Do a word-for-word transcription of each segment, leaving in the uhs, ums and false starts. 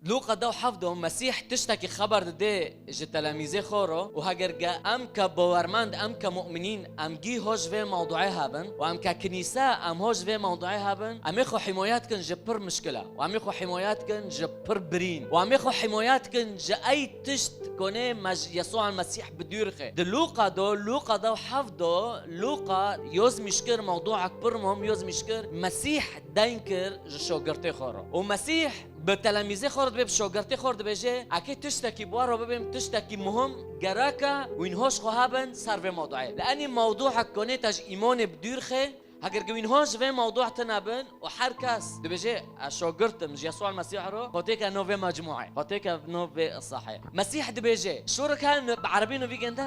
Lûqa dew heft de Mesîh tiştekî xeber dide ji telemîzê xwe re û heger ge em ke bawermend, em ke mu'minîn, em gî ho ji vê mewduê hebin û em ke kinîse, em ho ji vê mewduê hebin, em ê xwe hîmoyet kin ji pir mişkila û em ê xwe hîmoyet kin ji pir birîn û em ê xwe hîmoyet kin ji ey tişt konê me ji Yesûa Mesîh bi dûr xe. Di Lûqa do, Lûqa dew heft do, Lûqa yoz mîşkir mewduek pir muhim yoz mîşkir, Mesîh deyn kir ji şogirtê xwe re. Û Mesîh bi telemîzê xwe re dibê, bi şogirtê xwe re dibêje, ekê tiştekî bi we re bibêm, tiştekî muhim gereke wîn hoş xwe hebin ser vê mewduê. Li enî mewduek konê te ji îmonê bi dûr xe, heger ki wîn hoş vê mewdu tine bin û her kes dibêje, ez şogirtim ji Yesûa Mesîh re, xwe têke no vê mecmuê, xwe têke no vê sahê. Mesîh dibêje, şorik hene bi erebî nivî gende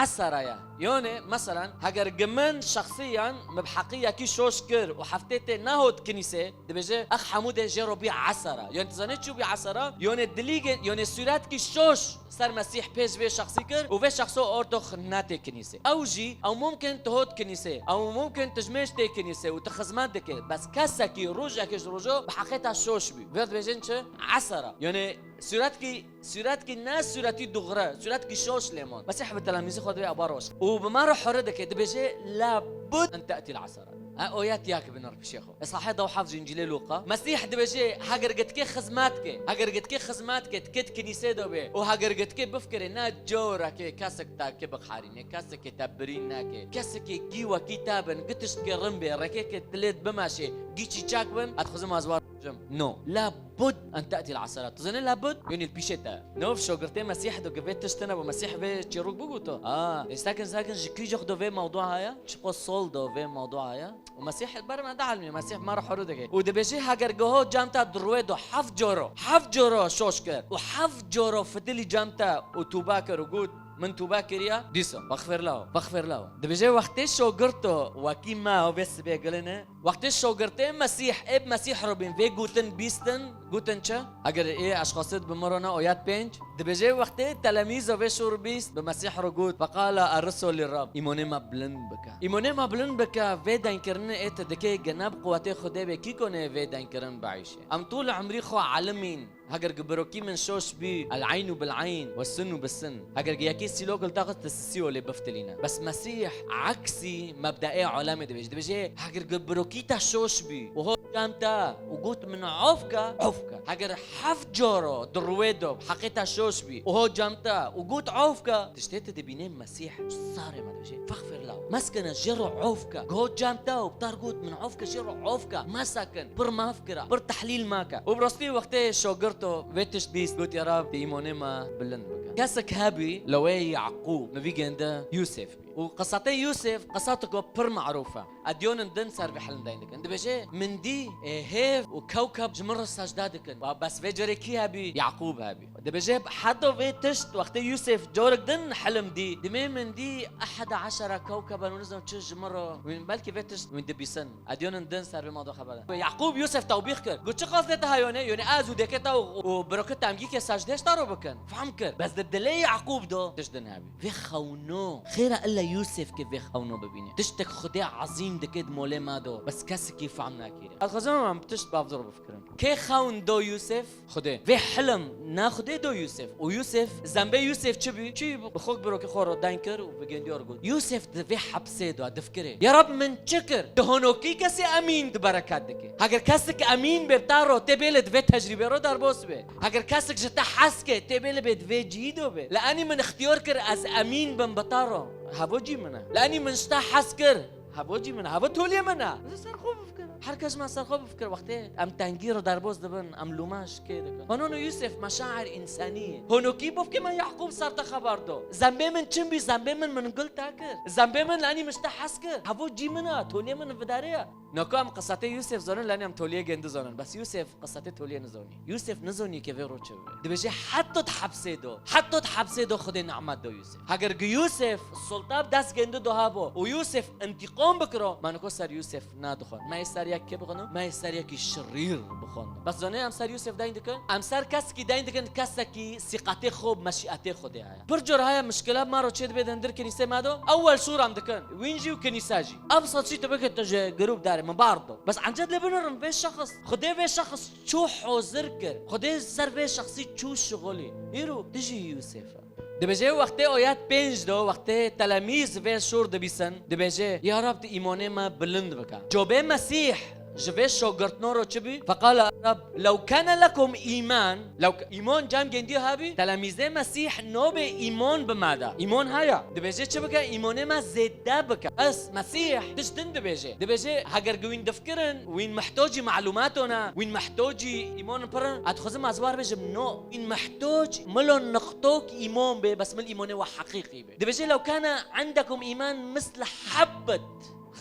esera ye. Yonê, meselen, heger ki min şexsiyan min bi heqî yekî şoş kir û heftê tê nehot kinîsê, dibêje, ex hemû dê jê re bî esera. Yonê, tu zanê çi bî esera? Yonê, dilîgê, yonê sûretkî şoş ser Mesîh pêş vê şexsî kir û vê şexso ortox nate kinîsê. Ew jî, ew mumkin tu hot kinîsê, ew mumkin tu ji mêj tê kinîsê û tu xizmet dike. Bes kesekî rojekê ji rojo bi heqê te şoş bî. Vê dibêjin çi? Esera. Yonê sûretkî, sûretkî ne sûretî duxre, sûretkî şoş lê man. Mesîh bi telemîzê xwe dibê eba roş. Û bi me re hore dike, dibêje, la bud en te'tî l-esera. E, oyet yak bin ar pişê xwe. Sahê dew heft ji Încîlê Lûqa. Mesîh dibêje, heger gitkê xizmet ke, heger gitkê xizmet ke, tikê di kinîsê de be. Û heger gitkê bifkirê, ne corekê kesek te ki bixarîne, kesekê te birîn neke, kesekê gî wekî te bin, gi tiştkê rin bê, rekêkê dilê bimeşê, gî çîçek bin, ez dixwazim ez war bicim. No. La bud en te'tî l-esera. Tu zanî la bud? Yonî li pîşê te. No, şogirtê Mesîh do ki vê tiştine bo Mesîh vê çîrok biguto. A, ê sakin sakin ji kî cix do vê mewdu haya? Çiqo sol do vê mewdu haya? Û Mesîh ber me dihelmî, Mesîh me re horo dike. Û dibêje, heger giho cem te di rûyê do heft coro, heft coro şoş kir û heft coro fitilî cem te û tûbe kir û got, min tûbe kiriye, dîsa, fexfir lehu, fexfir lehu. Dibêje, wextê şogirto wekî me ho vê sibê gilin e, wextê şogirtê Mesîh ê bi Mesîh re bîn vê gotin bîstin, gotin çi? Heger ê eşxasê di bi min re ne oyet pênc, dibêje, wextê telemîzo vê şor bîst bi Mesîh re got, feqala erriso li Rab, îmonê me bilind bike. Îmonê me bilind bike, vê deynkirinê ê tu dikê gene bi quwetê Xwedê bê, kî konê vê deynkirin bieyşe? Em tûl umrî xwe elimîn, heger ki birokî min şoş bî, el eynu bil eyn ve sinu bi sin. Heger ki yekê sîlok li te xist, tu sisî olê biftilîne. Bes Mesîh eksî mebdeê alemê dibêje. Dibêje, heger ki birokî te şoş bî û ho cem te û got min of ke, of ke. Heger heft coro di rûyê do heqê te şoş bî û ho cem te û got of ke, tiştê tu dibînê Mesîh sarê me dibêje, fexfir lehu. Meskene jê re of ke. Ho cem te û bi te re got min of ke, jê re of ke. Mesekin, pir maf kira, pir tehlîl make. Û bi rastî wextê şogirto vê tişt bîst, got, ya Rab, tu îmonê me bilind bike. Kesek hebî, lewê Yaqûb, min vî gênde Yûsef bî. Û qisatê Yûsef, qisateko pir merûf e. Edyonin din ser vê hilm deyn dikin. Dibêje, min dî, e, hêv û kewkeb ji min re secde dikin. Wa bes vê carê kî hebî? Yaqûb hebî. Dibêje, heta vê tişt, wextê Yûsef carek din hilm dî, dimê min dî eheda eşera kewkeben û nizam çi ji min re. Wîn belkî vê tişt wîn dibîsin. Edyonin din ser vê mado xeber de. Yaqûb Yûsef tewbîx kir. Got, çi qasdê te heyone? Yone ez û dêkê te û, û birokê te em gîkê secdê ji te re bikin. Fehm kir. Bes di dilê Yaqûb do tişt din hebî. Vê xewno. Xêra illa Yûsef ki vê xewno bibîne. Tiştek Xwedê ezîm dike di molê me do. Bes kesekî fehm nakire. Ez xwezim em tişt bavdor bifikirin. Kê xewn do Yûsef? Xwedê. Vê hilm ne Xwedê do Yûsef. Û Yûsef, zembê Yûsef çi bî? Çi bî? Bi xwe birokê xwe re deyn kir û bi gêndiya re got. Yûsef di vê hepsê de difikirê. Ya Rab min çi kir? Tu honokî kesê emîn tu bereket dikî. Heger kesek emîn bê bi te re, tê bê lê di vê tecrîbê re derbas bê. Heger kesek ji te hez ke, tê bê lê bê di vê cihî de bê. Li enî min ixtiyar kir ez emîn bim bi te re. Hevo cî min e. Li enî min ji te hez kir. Hevo cî min e, hevo toliyê min e. Ez ê ser xwe bifikirim. Her kes me ser xwe bifikir. Wextê em tengî re derbas dibin, em lûme ji kê dikin. Honono Yûsef, meşair însanî ye. Honokî bifke me Yaqûb ser te xeber do. Zembê min çin bî, zembê min min gul te kir. Zembê min lenî min ji te hez kir. Hevo cî min e, toliyê min vidarê ye. Naka em qisatê Yûsef zanin, lenî em toliyê gêndi zanin. Bes Yûsef qisatê toliyê nizanî. Yûsef nizanî ke vê ro çi bibe. Dibêje heta di hepsê do. Heta di hepsê do Xwedê nimet do Yûsef. Heger gi Yûsef sulta bi dest gêndi do habo û Yûsef întîqam bikiro, me niko ser Yûsef nadixwin. Me yê ser yek kê bixwin? Me yê ser yekî şirîr bixwin. Bes zanê em ser Yûsef deyn dikin? Em ser kesekî deyn dikin, kesekî sîqetê xwe bi meşîetê Xwedê heye. Pir car heye mişkila me ro çê dibe di hundir kinîsê me do. Ewel şûr em dikin. Wîn jî û kinîse jî. Ev saçî tu bike tu ji grûp der Min bar do. Bes ence lê binirim vê şexs. Xwedê vê şexs çû hozir kir. Xwedê ser vê şexsî çû şixulî. Îro dijî Yûsef e. Dibêje wextê ayet pênc de, wextê telemîz vê şûr dibîsin, dibêje, Ya Rab, tu îmanê me bilind bike. Cobê Mesîh ji vê şagirtno re çi bî? Feqale Rab, lew kane lekum îman, lew k-, îman cem gendiyo hebî, telemîzê Mesîh nobê îman bi me de. Îman heye. Dibêje çi bike? Îmanê me zêde bike. Bes Mesîh tişt din dibêje. Dibêje, heger ku wîn difkirin, wîn mihtocî malumato ne, wîn mihtocî îman pirin, ez dixwazim ez bar bêjim, no. Wîn mihtoc milo niqtok îman bê, bes mil îmanê we heqîqî bê. Dibêje, lew kane endekum îman misle hebbet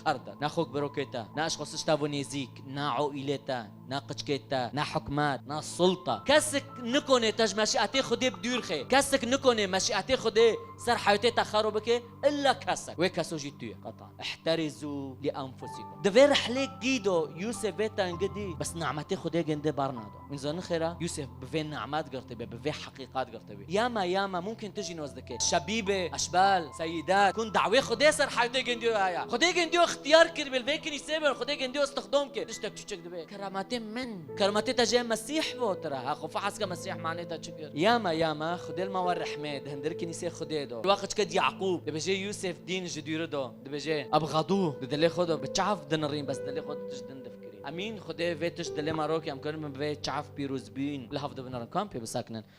xerdel. Na xok birokê te, na eşxosişta bo nêzîk, na oîlê te, na qiçkê te, na hikmet, na sulta. Kesik nikone te ji meşîetê Xwedê bi dûr xê. Kesik nikone meşîetê Xwedê ser heyatê te xero bike, illa kesik. Wê keso jî tu ye. Qetan. Ihterîzû li enfusikum. Di vê rihlê gîdo Yûsef vê tengî dî, bes nimetê Xwedê gindê bar nado. Wîn zanin xêra, Yûsef bi vê nimet girtibê, bi vê heqîqet girtibê. Yama, yama, mumkin tu jî noz dike. Şebîbe, eşbal, seyidat, kun dawê Xwedê ser heyatê gendiyo haya. Xwedê gendiyo ixtiyar kir, bil vê kinîsê bin, Xwedê gendiyo istixdam kir. Tiştek çuçek dibe. Kerametê min. Kerametê te jê Mesîh bo tira. Ha, xwe fehs ke Mesîh manê te çi kir. Yama, yama, Xwedê li me we rehmê, di hindir kinîsê Xwedê do. Waqt ke Yaqûb, dibêje Yûsef dîn ji dûri do. Dibêje, Ebxadû, di dilê xwe de bi çav dinirîn, bes dilê xwe de tişt din difkirîn. Emîn, Xwedê vê tişt dilê me rokê, em karin bi vê çav pîrozbîn li hev de binêrin. Kan pê bisakinin.